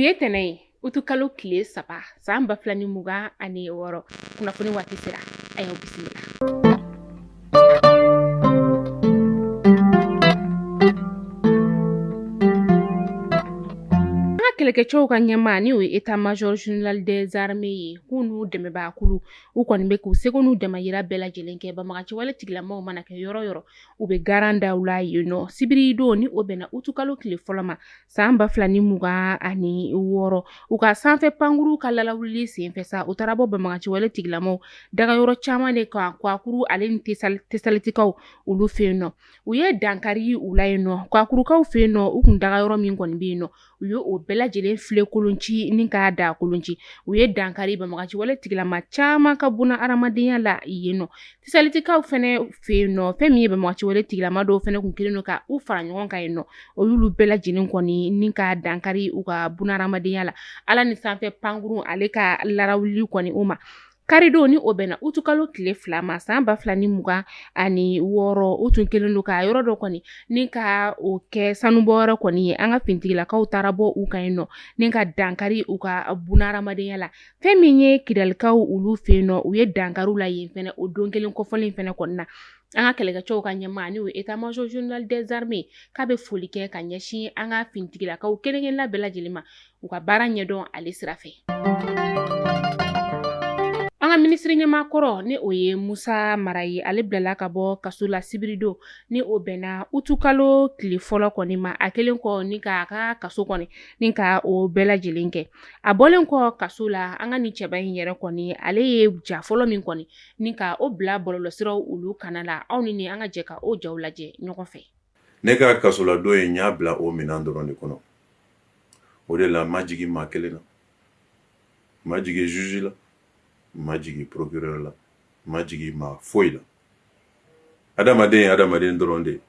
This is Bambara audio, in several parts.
Bi ye tɛnɛ ye, utukalo tile 3, san 2026. Kunnafoni waati sera, a y'aw bisimila. An ka kɛlɛkɛcɛw ka ɲɛmaa, ni o ye état major général des armées ye, k'u n'u dɛmɛbaakulu, u kɔni bɛ k'u seko n'u damayira bɛɛ lajɛlen kɛ. Banbaganciwale tigilamaw mana kɛ yɔrɔ yɔrɔ, u bɛ garan da u la yen nɔ. Sibiri don, ni o bɛnna utukalo tile fɔlɔ ma, san 2026, u ka sanfɛ pankuru ka lalawuli senfɛ sa, u taara bɔ banbaganciwale tigilamaw dagayɔrɔ caman de kan Kwakuru ale ni Tesalitikaw olu fɛ yen nɔ. U ye dankari u la yen nɔ. Kwakurukaw fɛ yen nɔ, u kun dagayɔrɔ min kɔni bɛ yen nɔ, u ye o bɛɛ lajɛlen file kolon ci ni k'a da kolon ci. U ye dankari banbaganciwale tigilama caman ka buna hadamadenya la yen nɔ. Tisalitikaw fɛnɛ fɛ yen nɔ, fɛn min ye banbaganciwale tigilama dɔw fɛnɛ kun kelen don ka u fara ɲɔgɔn kan yen nɔ, o y'olu bɛɛ lajɛlen kɔni ni ka dankari u ka buna hadamadenya la. Ala ni sanfɛ pankurun ale ka larawuli kɔni o ma karidon, ni o bɛnna utukalo tile 2 ma, san 2026, u tun kelen don ka yɔrɔ dɔ kɔni ni ka o kɛ sanubɔyɔrɔ kɔni ye. An ka finitigilakaw taara bɔ u kan yen nɔ ni ka dankari u ka buna hadamadenya la. Fɛn min ye Kidalikaw olu fɛ yen nɔ, u ye dankari u la yen fɛnɛ o don kelen kɔfɔlen fɛnɛ kɔni na. An ka kɛlɛkɛcɛw ka ɲɛmaa, n'o ye état major général des armées, k'a bɛ foli kɛ ka ɲɛsin an ka finitigilakaw kelen-kelenna bɛɛ lajɛlen ma u ka baara ɲɛdɔn ale sira fɛ. An ka minisiri ɲɛmaa kɔrɔ, ni o ye Musa Mara ye, ale bilala ka bɔ kaso la sibiridon, ni o bɛnna utukalo tile fɔlɔ kɔni ma, a kɛlen kɔ ni k'a ka kaso kɔni ni ka o bɛɛ lajɛlen kɛ. A bɔlen kɔ kaso la, an ka nin cɛba in yɛrɛ kɔni, ale ye ja fɔlɔ min kɔni ni ka o bila bɔlɔlɔsiraw olu kana la, aw ni an ka jɛ ka o jaw lajɛ ɲɔgɔn fɛ. Ne ka kasoladon in, n y'a bila o minɛn dɔrɔn de kɔnɔ. O de la n ma jigin maa kelen na, n ma jigin juge la, n ma jigin procureur la, n ma jigin maa foyi la. Adamaden ye adamaden dɔrɔn de ye.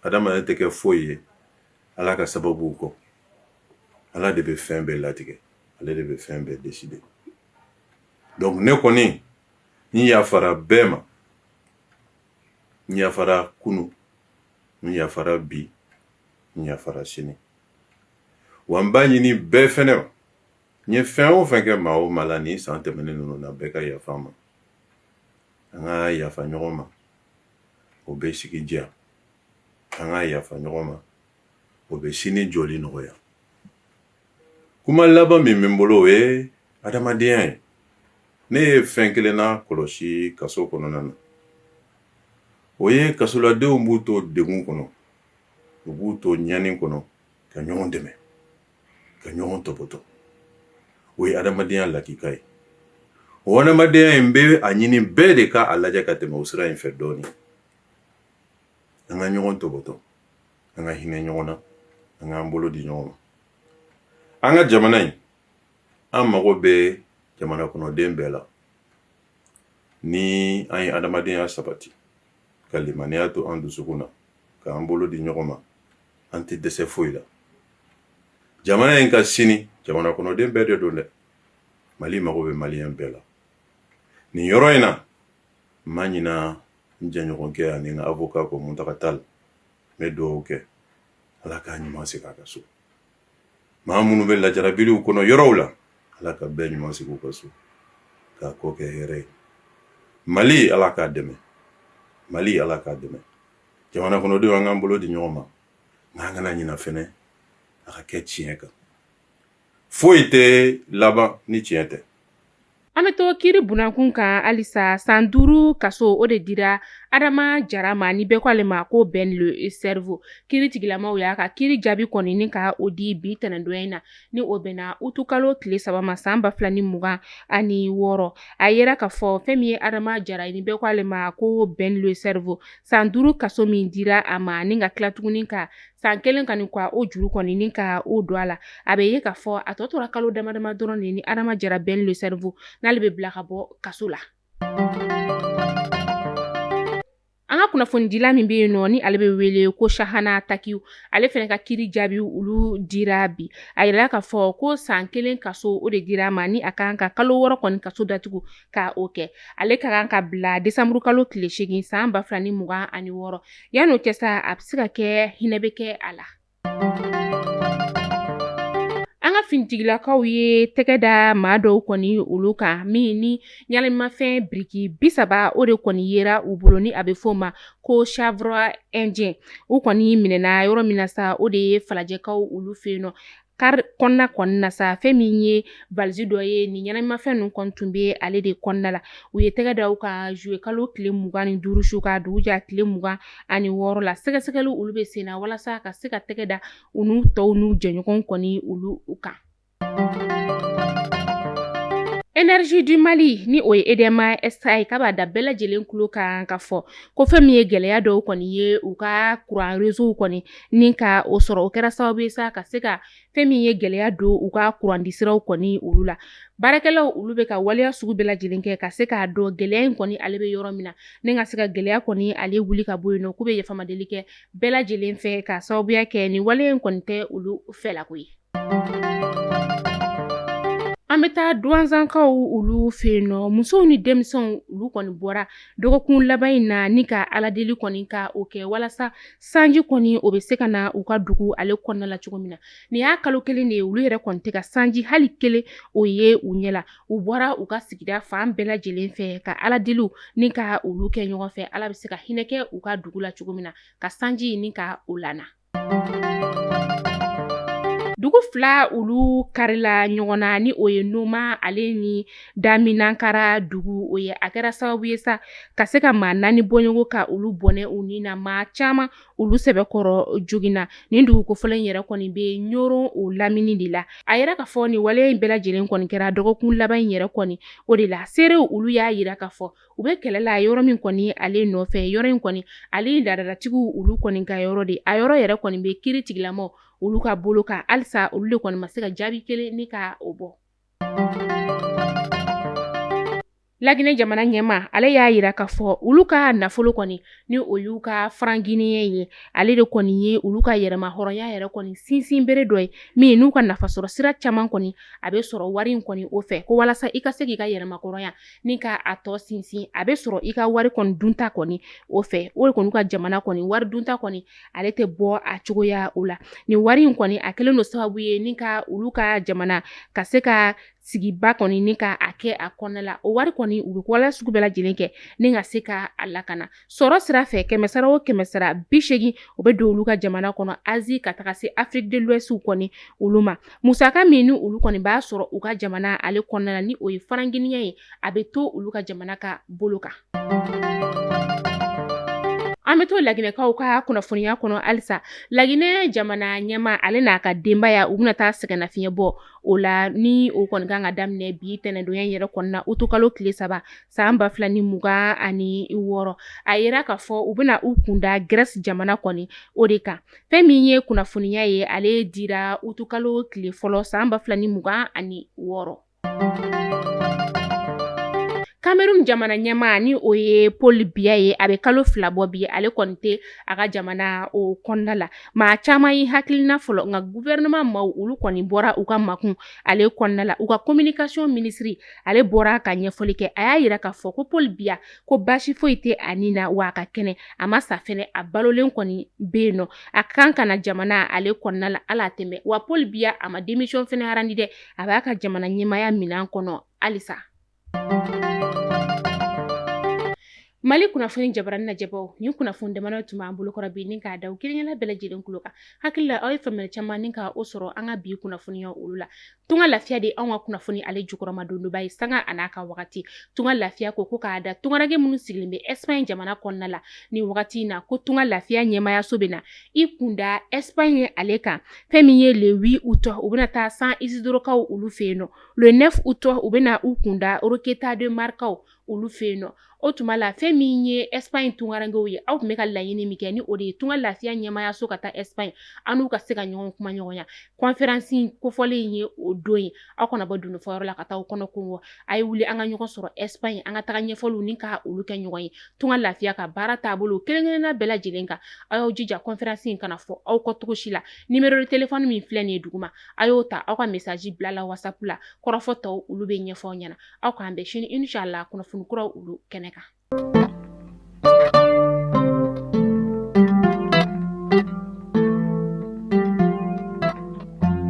Adamaden tɛ kɛ foyi ye Ala ka sababuw kɔ. Ala de bɛ fɛn bɛɛ latigɛ, ale de bɛ fɛn bɛɛ décider. Donc ne kɔni, n yafara bɛɛ ma. N yafara kunu, n yafara bi, n yafara sini. Wa n b'a ɲini bɛɛ fɛnɛ ma, n ye fɛn o fɛn kɛ maa o maa la nin san tɛmɛnen ninnu na, bɛɛ ka yafa n ma. An ka yafa ɲɔgɔn ma, o bɛ sigi diya. An ka yafa ɲɔgɔn ma, o bɛ sini jɔli nɔgɔya. Kuma laban min bɛ n bolo, o ye adamadenya ye. Ne ye fɛn kelen na kɔlɔsi kaso kɔnɔna na, o ye kasoladenw b'u to degun kɔnɔ, u b'u to ɲani kɔnɔ, ka ɲɔgɔn dɛmɛ, ka ɲɔgɔn tɔbɔtɔ. O ye adamadenya lakika ye. O adamadenya in bɛ a ɲini bɛɛ de ka a lajɛ ka tɛmɛ o sira in fɛ dɔɔnin. An ka ɲɔgɔn tɔbɔtɔ, an ka hinɛ ɲɔgɔn na, an k'an bolo di ɲɔgɔn ma. An ka jamana in, an mago bɛ jamana kɔnɔden bɛɛ la. Ni an ye adamadenya sabati, ka limaniya to an dusukun na, k'an bolo di ɲɔgɔn ma, an tɛ dɛsɛ foyi la. Jamana in ka sini, jamana kɔnɔden bɛɛ de don dɛ. Mali mago bɛ maliyɛn bɛɛ la nin yɔrɔ in na. N ma ɲina n jɛɲɔgɔnkɛ ani n ka avocat kɔ, Muntaka Tall. N bɛ dugawu kɛ, Ala k'a ɲuman segin a ka so. Maa minnu bɛ lajarabiliw kɔnɔ yɔrɔw la, Ala ka bɛɛ ɲuman segin u ka so, k'a kɔ kɛ hɛrɛ ye. Mali, Ala k'a dɛmɛ. Mali, Ala k'a dɛmɛ. Jamana kɔnɔdenw, an k'an bolo di ɲɔgɔn ma, nka an kana ɲina fɛnɛ, a ka kɛ tiɲɛ kan. Foyi tɛ laban ni tiɲɛ tɛ. An bɛ to kiiri bunakun kan halisa. San 5 kaso, o de dira Adama Jara ma, ni bɛɛ ko ale ma ko Ben le cerveau. Kiiri tigilamaw y'a ka kiiri jaabi kɔni ni ka o di bi tɛnɛndonya in na, ni o bɛnna utukalo tile 3 ma, san 2026. A yera k'a fɔ fɛn min ye Adama Jara ye, ni bɛɛ ko ale ma ko Ben le cerveau, san 5 kaso min dira a ma, ni ka tila tuguni ka san kelen ka nin ka o juru kɔni ni ka o don a la, a bɛ ye k'a fɔ a tɔ tora kalo dama dama dɔrɔn de ni Adama Jara Ben le cerveau n'ale bɛ bila ka bɔ kaso la. An ka kunnafonidila min bɛ yen nɔ, ni ale bɛ wele ko Sahana Takiw, ale fana ka kiiri jaabi olu dira bi. A yirala k'a fɔ ko san 1 kaso, o de dira a ma, ni a kan ka kalo 6 kɔni kaso datugu ka o kɛ. Ale ka kan ka bila desanburu kalo tile 8, san 2026. Yan'o cɛ sa, a bɛ se ka kɛ hinɛ bɛ kɛ a la. An ka finitigilakaw ye tɛgɛ da maa dɔw kɔni olu kan min ni ɲɛnaminimafɛn biriki 30 o de kɔni yera u bolo ni a bɛ f'o ma ko chanvre indien. U kɔni minɛna yɔrɔ min na sa, o de ye Falajɛkaw olu fɛ yen nɔ. Kari kɔnɔna kɔni na sa, fɛn min ye valise dɔ ye, nin ɲɛnaminimafɛn ninnu kɔni tun bɛ ale de kɔnɔna la. U ye tɛgɛ da u kan juillet kalo tile 25 su ka dugu jɛ tile 26 la. Sɛgɛsɛgɛliw olu bɛ sen na walasa ka se ka tɛgɛ da u n'u tɔw n'u jɛɲɔgɔn kɔni olu kan. Énergie du Mali ni o ye EDM SA ye, k'a b'a da bɛɛ lajɛlen tulo kan ka fɔ ko fɛn min ye gɛlɛya dɔw kɔni ye u ka courant réseau kɔni ni ka o sɔrɔ, o kɛra sababu ye sa ka se ka fɛn min ye gɛlɛya don u ka courant di siraw kɔni olu la. Baarakɛlaw olu bɛ ka waleya sugu bɛɛ lajɛlen kɛ ka se k'a dɔn gɛlɛya in kɔni ale bɛ yɔrɔ min na, ni ka se ka gɛlɛya kɔni ale wuli ka bɔ yen nɔ. K'u bɛ yafamadeli kɛ bɛɛ lajɛlen fɛ ka sababuya kɛ nin waleya in kɔni tɛ olu fɛlako ye. An bɛ taa Duwanzankaw olu fɛ yen nɔ. Musow ni denmisɛnw olu kɔni bɔra dɔgɔkun laban in na ni ka aladeli kɔni ka o kɛ walasa sanji kɔni o bɛ se ka na u ka dugu ale kɔnɔna la cogo min na. Nin y'a kalo kelen de ye, olu yɛrɛ kɔni tɛ ka sanji hali kelen o ye u ɲɛ la. U bɔra u ka sigida fan bɛɛ lajɛlen fɛ ka aladeliw ni ka olu kɛ ɲɔgɔn fɛ, Ala bɛ se ka hinɛ kɛ u ka dugu la cogo min na, ka sanji ni ka o lana. Dugu fila olu karila ɲɔgɔn na, ni o ye Noma ale ni Daminankara dugu o ye. A kɛra sababu ye sa ka se ka maa 4 bɔɲɔgɔn ka olu bɔnɛ u ni na, maa caman olu sɛbɛkɔrɔ joginna. Nin dugu kofɔlen yɛrɛ kɔni bɛ Ɲɔrɔ o lamini de la. A yira k'a fɔ nin wale in bɛɛ lajɛlen kɔni kɛra dɔgɔkun laban in yɛrɛ kɔni o de la. Seerew olu y'a yira k'a fɔ u bɛ kɛlɛ la yɔrɔ min kɔni ale nɔfɛ, yɔrɔ in kɔni ale laadalatigiw olu kɔni ka yɔrɔ de. A yɔrɔ yɛrɛ kɔni bɛ kiri tigilamaw olu ka bolo kan halisa, olu de kɔni ma se ka jaabi kelen ni ka o bɔ. Laginɛ jamana ɲɛmaa ale y'a yira k'a fɔ olu ka nafolo kɔni ni o y'u ka franc guinéen ye, ale de kɔni ye olu ka yɛrɛma hɔrɔnya yɛrɛ kɔni sinsin bere dɔ ye, min n'u ka nafasɔrɔ sira caman kɔni a bɛ sɔrɔ wari in kɔni o fɛ, ko walasa i ka se k'i ka yɛrɛma hɔrɔnya ni ka a tɔ sinsin, a bɛ sɔrɔ i ka wari kɔni dunta kɔni o fɛ. O de kɔni ka jamana kɔni wari dunta kɔni ale tɛ bɔ a cogoya o la. Nin wari in kɔni a kɛlen don sababu ye ni ka olu ka jamana ka se ka sigiba kɔni ni ka a kɛ a kɔnɔna la. O wari kɔni u bɛ waleya sugu bɛɛ lajɛlen kɛ ni ka se ka a lakana. Sɔrɔ sira fɛ, kɛmɛsara o kɛmɛsara 80 o bɛ don olu ka jamana kɔnɔ Asie ka taga se Afrique de l'Ouest kɔni olu ma. Musaka min ni olu kɔni b'a sɔrɔ u ka jamana ale kɔnɔna la, ni o ye franc guinéen ye, a bɛ to olu ka jamana ka bolo kan. An bɛ to Laginɛkaw ka kunnafoniya kɔnɔ halisa. Laginɛ jamana ɲɛmaa ale n'a ka denbaya u bɛna taa sɛgɛnnafiɲɛ bɔ o la, ni o kɔni kan ka daminɛ bi tɛnɛndonya yɛrɛ kɔnɔna, utukalo tile 3 san 2026. A yira k'a fɔ u bɛna u kunda Grèce jamana kɔni o de kan. Fɛn min ye kunnafoniya ye, ale dira utukalo tile fɔlɔ san 2026. Cameroun jamana ɲɛmaa ni o ye Paul Biya ye, a bɛ kalo 2 bɔ bi, ale kɔni tɛ a ka jamana o kɔnɔna la. Maa caman ye hakilina fɔlɔ, nka gouvernement maaw olu kɔni bɔra u ka makun ale kɔnɔna la. U ka communication ministre ale bɔra ka ɲɛfɔli kɛ. A y'a yira k'a fɔ ko Paul Biya ko baasi foyi tɛ a ni na, wa a ka kɛnɛ, a ma sa fɛnɛ, a balolen kɔni bɛ yen nɔ, a kan ka na jamana ale kɔnɔna la ala tɛmɛ. Wa Paul Biya a ma démission fɛnɛ randi dɛ, a b'a ka jamana ɲɛmaaya minɛn kɔnɔ halisa. Mali kunnafoni jabarani lajɛbaw, nin kunnafoni damadɔ tun b'an bolokɔrɔ bi ni k'a da u kelen-kelenna bɛɛ lajɛlen tulo kan. Hakili la aw ye faamuyali caman ni ka o sɔrɔ an ka bi kunnafoniya olu la. Tunga lafiya de anw ka kunnafoni ale jukɔrɔma dondoba ye, sanga a n'a ka wagati. Tunga lafiya ko k'a da tungaranke minnu sigilen bɛ Espagne jamana kɔnɔna la ni wagati in na, ko tunga lafiya ɲɛmaayaso bɛ na i kunda Espagne ale kan. Fɛn min ye le 8 août, u bɛna taa San Isidrokaw olu fɛ yen nɔ. Le 9 août, u bɛna u kunda Roqueta de Markaw olu fɛ yen nɔ. O tuma la, fɛn min ye Espagne tungarankew ye, aw tun bɛ ka laɲini min kɛ, ni o de ye tunga lafiya ɲɛmaayaso ka taa Espagne, an n'u ka se ka ɲɔgɔn kuma ɲɔgɔnya, conférence kofɔlen ye o don ye. Aw kana bɔ dundofɔyɔrɔ la ka taa aw kɔnɔ kɔngɔ. A ye wuli an ka ɲɔgɔn sɔrɔ Espagne, an ka taga ɲɛfɔliw ni ka olu kɛ ɲɔgɔn ye tunga lafiya ka baara taabolo kelen-kelenna bɛɛ lajɛlen kan. Aw y'aw jija conférence in kana fɔ aw kɔ cogo si la. Numéro de téléphone min filɛ nin ye duguma, a y'o ta, aw ka message bila la WhatsApp la, kɔrɔfɔ tɔw olu bɛ ɲɛfɔ aw ɲɛna. Aw k'an bɛn sini inshallah kunnafoni kuraw olu kɛnɛ kan.